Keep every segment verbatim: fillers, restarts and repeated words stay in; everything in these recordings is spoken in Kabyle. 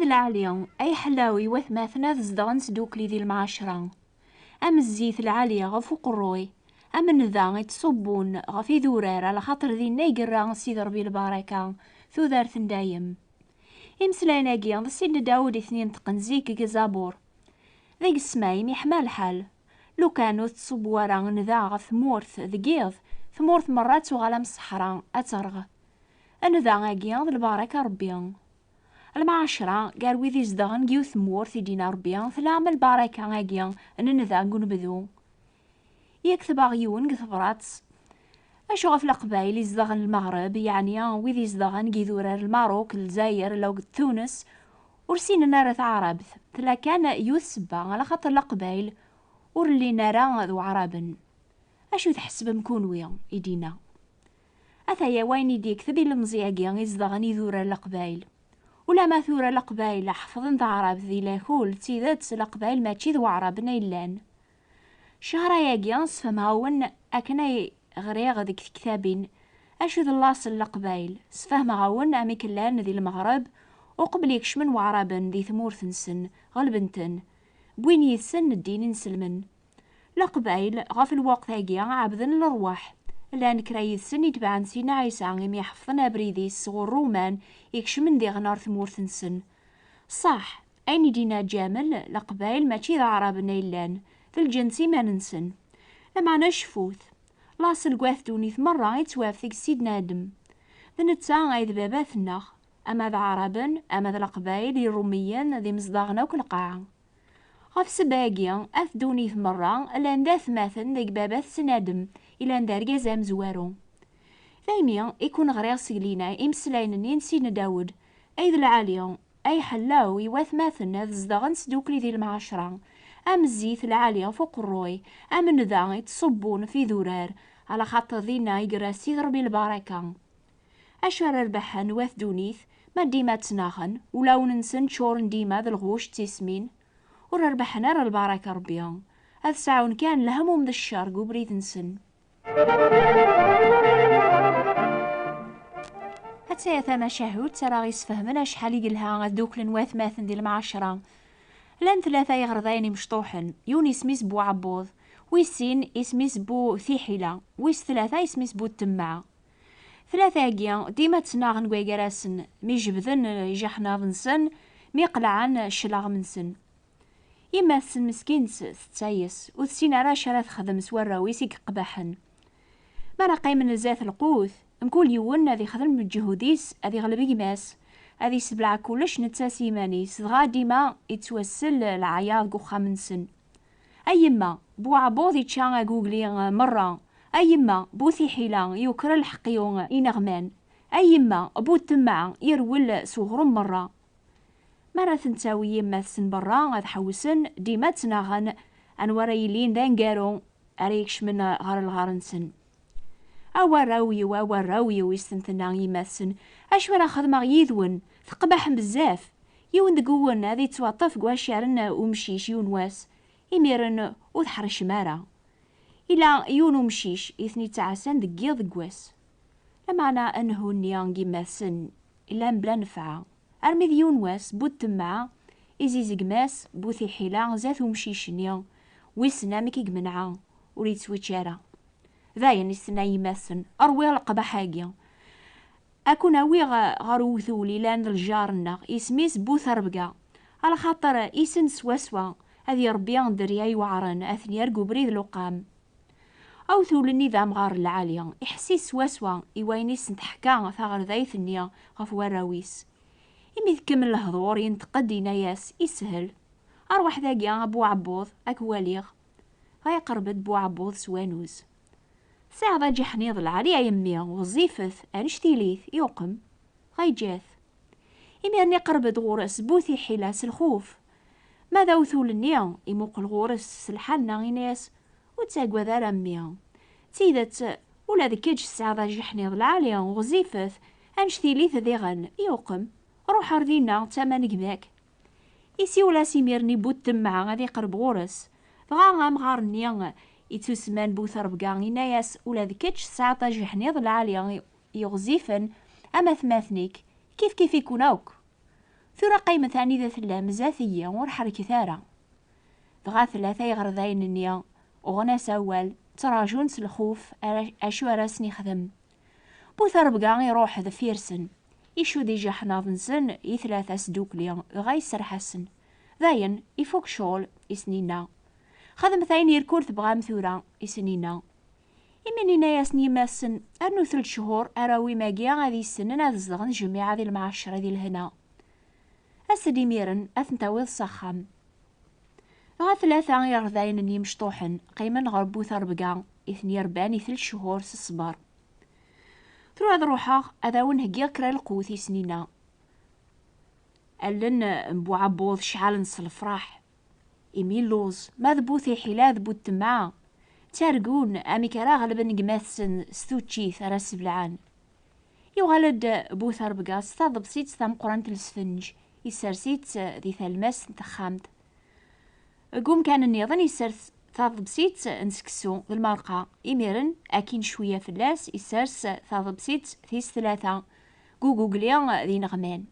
Lɛali, ay ḥlaw i watmaten ad zedɣen sdukli di lemɛacra. Am zzit lɛali ɣef uqerruy, am nnda i ttṣubbun ɣef idurar, alaxaṭer dinna i yerra Sidi Ṛebbi lbaraka, tudert n dayem. Imeslayen-agi d Sidna Dawed i ten-ineṭqen zik deg Zabur. Deg ssma imi yeḥma lḥal, lukan ur tettṣubbu ara nnda ɣef tmurt deg yiḍ, tmurt merra ad tuɣal am ṣṣeḥra, ad terɣ. Nnda-agi d lbaraka Ṛebbi. Lmeɛcra gar wid izedɣen deg yiwet tmurt i d-yenna Ṛebbi tella am lbaraka-agi n nnda deg unebdu. Yak tbaɣ yiwen deg tebrat. Acu ɣef Leqbayel izedɣen Lmeɣreb, yeɛni wid izedɣen deg idurar Lmaruk, Lezzayer, law d Tunes, ur ssinen ara taɛrabt? Tella kan yiwet ssebba, alaxaṭer Leqbayel ur llin ara d Waɛraben. Acu tḥesbem kunwi? I d-yenna. Ataya wayen i d-yekteb ilemẓi-agi izedɣen idurar Leqbayel. Ulamma tura Leqbayel ḥefḍen taɛrabt di lakul, d tidet Leqbayel mačči d Waɛraben ay llan. Cchar-agi sfehmeɣ-awen akken ay ɣriɣ deg tektabin acu d laṣel n Leqbayel, sfehmeɣ-awen amek llan di Lmeɣreb uqbel i kecmen Waɛraben di tmurt-nsen, ɣelben-ten, wwin yid-sen ddin inselmen. Leqbayel ɣef lweqt-agi ɛebden lerwaḥ. Llan kra yid-sen itebɛen Sidna Ɛisa imi ḥefḍen abrid-is sɣur Ṛuman ikecmen diɣen ɣer tmurt-nsen. Ṣṣeḥ, ayen i d-yenna Ǧamel, Leqbayel mačči d Aɛraben ay llan, d lǧens iman-nsen. Lameɛna cfut, laṣel n wat ddunit merra yettwaf deg Sidna Adem. D netta ay d baba-tneɣ, ama d Aɛraben, ama d Leqbayel, Iṛumiyen, d imezdaɣen akk lqaɛa. Ɣef ssebba-agi, at ddunit merra llan d atmaten deg baba-tsen Adem, ilan d argaz amezwaru. Daymi i kun-ɣriɣ seg lina imeslayen-nni n Sidna Dawed, ay d lɛali, ay ḥellaw i watmaten ad zedɣen sdukli di lemɛacra, am zzit lɛali ɣef uqerruy, am nnda i ttṣubbun f idurar, alaxaṭer dinna i yerra Sidi Ṛebbi lbaraka. Acu ara rebḥen wat ddunit ma dima ttnaɣen, ulawen-nsen ččuren dima d lɣuc d tismin? Ur rebḥen ara lbaraka Ṛebbi. Ad sɛun kan lehmum d ccer deg ubrid-nsen. Attaya tamacahut ara ɣ-isfehmen acḥal i yelha ad dduklen watmaten di lemɛacra. Llan tlata iɣerdayen imecṭuḥen, yiwen isem-is Bu Ɛebbuḍ, wis sin isem-is Bu Tiḥila, wis tlata isem-is Bu Temmeɛ. Tlata-agi dima ttnaɣen deg wagar-asen, mi jebden ijaḥnaḍ-nsen, mi qelɛen cclaɣem-nsen. Yemma-tsen meskint tettayes, ur tessin ara acu ara texdem s warraw-is i yeqbaḥen. Mi ara qqimen zdat lqut, mkul yiwen ad ixdem lmeǧhud-is, ad iɣleb gma-s, ad issebleɛ kullec netta s yiman-is, dɣa dima yettwassel leɛyaḍ deg uxxam-nsen. A yemma, Bu Ɛebbuḍ yečča agugli, eh, merra. A yemma, Bu Tiḥila yuker lḥeqq-iw ineɣman. A yemma, Bu Temmeɛ yerwel s uɣrum merra. Mi ara ten-tawi yemma-tsen berra ad ḥewsen, dima ttnaɣen anwa ara yilin d aneggaru ara ikecmen ɣer lɣar-nsen. A warraw-iw, a warraw-iw, i sen-tenna yemma-tsen, acu ara xedmeɣ yid-wen? Teqbaḥem bezzaf. Yiwen deg-wen ad yettwaṭṭef deg wacaren umcic yiwen wass. Imiren ur teḥricem ara. Ila yiwen umcic i ten-ittɛassan deg yiḍ deg wass. Lameɛna anhu-nni n yemma-tsen ila mebla nnfeɛ. Armi d yiwen wass, Bu Temmeɛ izizeg gma-s Bu Tiḥila zdat umcic-nni, wissen amek i yemneɛ, ur yettwičč ara. Dayen, i s-tenna yemma-tsen, ṛwiɣ leqbaḥ-agi. Ad kun-awiɣ ɣer uwtul ilan d lǧar-nneɣ, isem-is Bu Terbga. Alaxaṭer issen swaswa ad iṛebbi dderya iweɛṛen, ad ten-yerr deg ubrid luqam. Awtul-nni d amɣar n lɛali, iḥessis swaswa i wayen i sen-teḥka taɣerdayt-nni ɣef warraw-is. Imi tkemmel lehdur, yenṭeq-d, yenna-yas, ishel, ṛwaḥ dagi a Bu Ɛebbuḍ, ad k-waliɣ. Dɣa iqerreb-d Bu Ɛebbuḍ s wanuz. Tesɛiḍ aǧiḥniḍ lɛali a yemmi, ɣezzifet, annect-ilit, yuqem. Dɣa yeǧǧa-t. Imiren iqerreb-d ɣur-s Bu Tiḥila s lxuf. Ma d awtul-nni, imuqel ɣur-s s lḥanna, yenna-yas, ur ttaggad ara a mmi. D tidet, ula d kečč tesɛiḍ ajiḥniḍ lɛali, ɣezzifet, annect-ilit diɣen, yuqem. Ruḥ ar dinna, d tama n gma-k. Isiwel-as imiren i Bu Temmeɛ ad iqerreb ɣur-s. Dɣa amɣar-nni ittusemman Bu Terbga, yenna-yas, ula d kečč tesɛiḍ ajiḥniḍ lɛali, yeɣzifen am atmaten-ik, kifkif-iken akk. Tura qqimet anida tellam, zdat-iyi, ur ḥerrket ara. Dɣa tlata iɣerdayen-nni uɣen-as awal, ttrajun s lxuf ara, acu ara sen-ixdem. Bu Terbga iruḥ deffir-sen, icudd ijaḥnaḍ-nsen i tlata sdukli, dɣa iserreḥ-asen: "Dayen, ifuk ccɣel," i sen-inna. "Xedmet ayen irk ur tebɣam tura," i sen-inna. Imi nina-yasen yemma-tsen: "Rnu tlata cchur, arraw-im-agi ad issnen ad zedɣen jmiɛa di lemɛacra di lehna." "As-d imiren, ad ten-tawiḍ s axxam." Dɣa tlata iɣerdayen-nni imecṭuḥen qqimen ɣer Bu Terbga, i ten-yerban i tlata cchur s ṣṣber. "Tura ad ruḥeɣ, ad awen-heggiɣ kra lqut," i sen-inna. Allen n Bu Ɛebbuḍ ceɛlent s lefraḥ. Imi lluẓ, ma d bu tiḥila d bu ttemɛa, ttargun amek ara ɣelben gma-tsen s tuččit ara sbelɛen. Yuɣal-d bu terbga s taḍebsit tameqqrant n lesfenǧ, isers-itt di talmast n texxamt. Deg umkan nniḍen, isers taḍebsit n seksu d lmerqa. Imiren, akin cwiya fell-as, isers taḍebsit tis tlata, deg ugugli d ineɣman.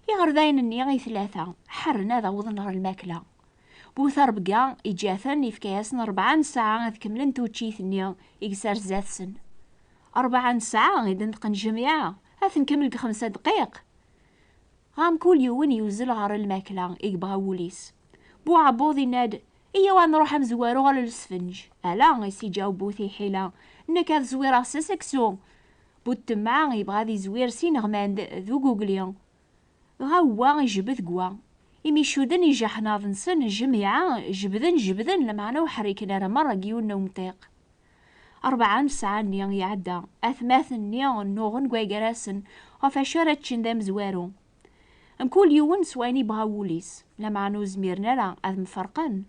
Iɣerdayen-nni i tlata ḥerren ad awḍen ɣer lmakla. Bu terbga iǧǧa-ten, ifka-yasen rebɛa n ssaɛa ad kemmlen tuččit-nni i yessers zdat-sen. "Rebɛa n ssaɛa," i d-neṭqen jmiɛa, "ad t-nkemmel deg xemsa ddqiq." Ɣa mkul yiwen yuzzel ɣer lmakla i yebɣa wul-is. Bu Ɛebbuḍ yenna-d: "Iyyaw ad nruḥ amezwaru ɣer lesfenǧ." "Ala," i s-iǧaweb bu tiḥila, "nekk ad zwireɣ s seksu." Bu ttemɛa yebɣa ad izwir s ineɣman d, d ugugli. Dɣa wa ijebbed deg wa. Imi cudden ijaḥnaḍ-nsen, jmiɛa, jebden, jebden, lameɛna ur ḥerriken ara merra deg yiwen n umṭiq. Rebɛa n ssaɛa-nni iɛedda, atmaten-nni nnuɣen deg waygar-asen ɣef acu ara ččen d amezwaru. Mkul yiwen s wayen yebɣa wul-is, lameɛna ur zmiren ara ad mferqen.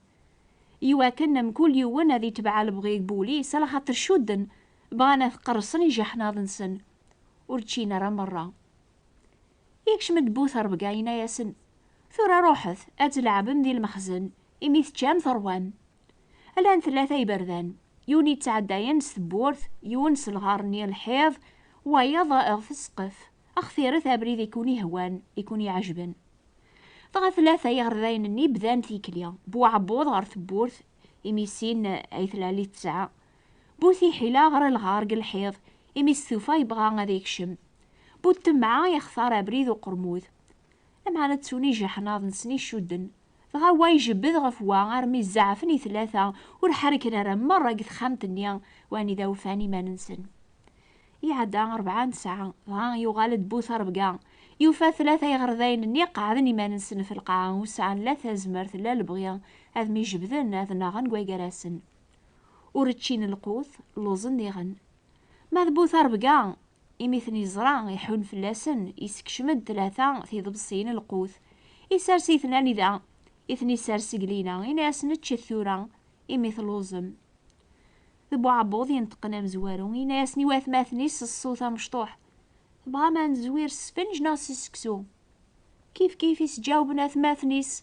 Iwakken mkul yiwen ad itbeɛ lebɣi n wul-is, alaxaṭer cudden, bɣan ad qerṣen ijaḥnaḍ-nsen. Ur ččin ara merra. Ikcem-d bu terbga, yenna-yasen: "Tura ruḥet, ad tleɛbem di lmexzen, imi teččam terwam." Llan tlata iberdan, yiwen yettɛeddayen s tewwurt, yiwen s lɣar-nni n lḥiḍ, wayeḍ ɣef ssqef. Xtiret abrid i kun-ihwan, i kun-iɛejben. Dɣa tlata iɣerdayen-nni bdan tikli, bu Ɛebbuḍ ɣer tewwurt, imi sin ay tlali tesɛa, bu tiḥila ɣer lɣar deg lḥiḍ, imi s tufa yebɣa ad ikcem, bu ttemɛa yextar abrid uqermud. Lameɛna ttun ijaḥnaḍ-nsen icudden, dɣa wa ijebbed ɣef wa armi zeɛfen i tlata, ur ḥerrken ara merra deg texxamt-nni wanida ufan iman-nsen. Iɛedda rebɛa n ssaɛa, dɣa yuɣal-d bu terbga, yufa tlata iɣerdayen-nni qeɛden iman-nsen ɣef lqaɛa, ur sɛan la tazmert la lebɣi ad mi-jebden ad nnaɣen deg waygar-asen. Ur ččin lqut, lluẓen diɣen. Ma d bu terbga, imi ten-iẓra iḥun fell-asen, isekcem-d tlata tiḍebsiyin n lqut, isers-iten anida i ten-isers seg lina, ini-asen: "Ččet tura, imi telluẓem." D bu Ɛebbuḍ yenṭeqen amezwaru, yenna-yasen i watmaten-is s ṣṣut amecṭuḥ: "Tebɣam ad nezwir s sfenǧ neɣ s seksu?" Kif kif i s-ǧawben atmaten-is.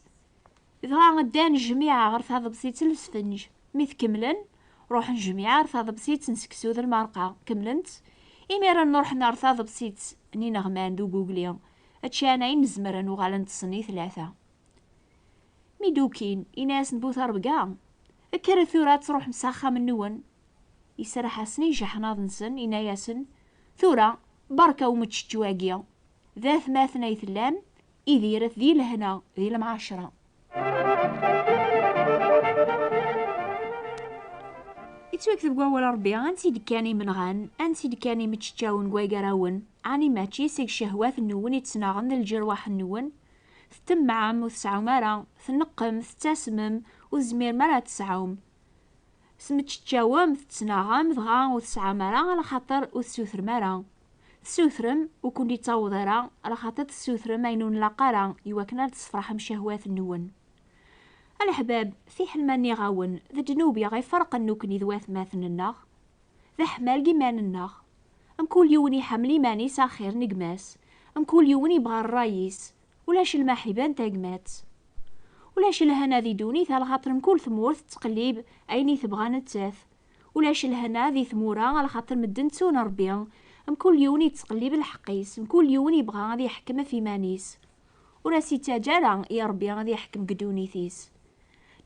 Dɣa ddan jmiɛa ɣer taḍebsit n lesfenǧ. Mi tkemmlen, ruḥen jmiɛa ɣer taḍebsit n seksu d lmerqa, kemmlen-tt. Imiren ruḥen ɣer taḍebsit n ineɣman d ugugli, ččan ayen zemren, uɣalen ṭṭsen i tlata. Mi d-ukin, ini-asen bu terbga: "Kkret tura ad truḥem s axxam-nwen." Iserreḥ-asen i ijeḥnaḍ-nsen, ini-asen: "Tura, berka umeččečču-agi. D atmaten ay tellam, idiret di lehna, di lemɛacra." Ittwakteb deg wawal Ṛebbi: "Ansi d-kkan imenɣan, ansi d-kkan imeččeččawen deg waygar-awen? Ɛni mačči seg ccehwat-nwen i ttnaɣen d lǧerwaḥ-nwen? Tettemmɛem, ur tesɛum ara, tneqqem, tettasmem, ur tezmirem ara ad tesɛum. Smeččeččawem, tettnaɣem, dɣa ur tesɛam ara, alaxaṭer ur tessutrem ara. Tessutrem, ur ken-d-ittaweḍ ara, alaxaṭer tessutrem ayen ur nlaq ara, iwakken ad d-tessefraḥem ccehwat-nwen. A leḥbab, fiḥel ma nniɣ-awen, d ddnub i ɣ-iferqen nekkni d watmaten-nneɣ. D aḥmal deg iman-nneɣ. Mkul yiwen iḥemmel iman-is axir n gma-s. Mkul yiwen ibɣa ṛṛay-is. Ulac lmaḥiba n tagmat. Ulac lehna di ddunit, alaxaṭer mkul tmurt tettqellib ayen i tebɣa nettat. Ulac lehna di tmura, alaxaṭer medden ttun Ṛebbi. Mkul yiwen ittqellib lḥeqq-is, mkul yiwen ibɣa ad iḥkem ɣef iman-is. ur as-ittaǧǧa ara i Ṛebbi ad iḥkem deg ddunit-is.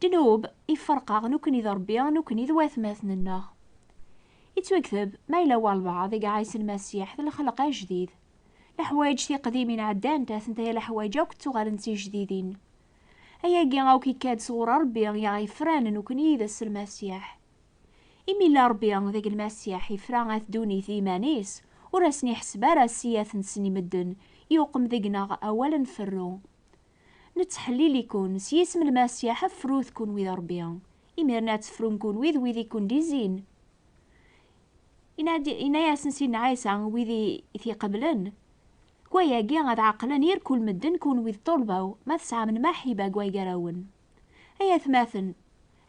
Ddnub iferq-aɣ nekkni d Ṛebbi, nekkni d watmaten-nneɣ. Ittwakteb ma yella walbeɛḍ i iɛiṣen Lmasiḥ d lxelq ajdid. Leḥwayeǧ tiqdimin ɛeddant, atenta leḥwayeǧ akk ttuɣalent d tijdidin. Ayagi akk ikka-d sɣur Ṛebbi i aɣ-yefran nekkni yid-s s Lmasiḥ. Imi yella Ṛebbi deg Lmasiḥ, ifra at ddunit d iman-is, ur asen-iḥseb ara ssiyat-nsen i medden, yuqem deg-neɣ awal n ferru. Nettḥellil-iken s yisem Lmasiḥ, frut kunwi d Ṛebbi. Imiren ad tefrum kunwi d wid i ken-d-izzin. Inna-d-, inna-yasen Sidna Ɛisa, wid i, i t-iqeblen: Deg wayagi ad ɛeqlen irkul medden kunwi d ṭṭulba-w, ma tesɛam lmaḥiba deg way gar-awen. Ay atmaten,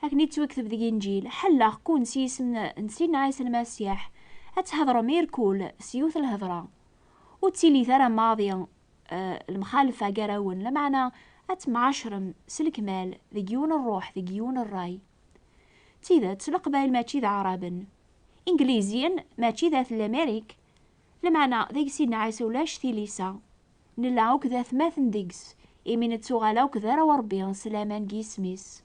akken i ttwakteb deg Inǧil, ḥelleɣ-ken s yisem n, n Sidna Ɛisa Lmasiḥ, ad thedrem irkul s yiwet lhedra. Ur ttilit ara maḍi, eh, lemxalfa gar-awen, lameɛna ad temɛacrem s lekmal, deg yiwen ṛṛuḥ, deg yiwen ṛṛay. D tidet, Leqbayel mačči d Aɛraben. Ingliziyen mačči d at Lamarik, lameɛna deg Sidna Ɛisa ulac tilisa. Nella akk d atmaten deg-s, imi nettuɣal akk d arraw n Ṛebbi s laman deg yisem-is.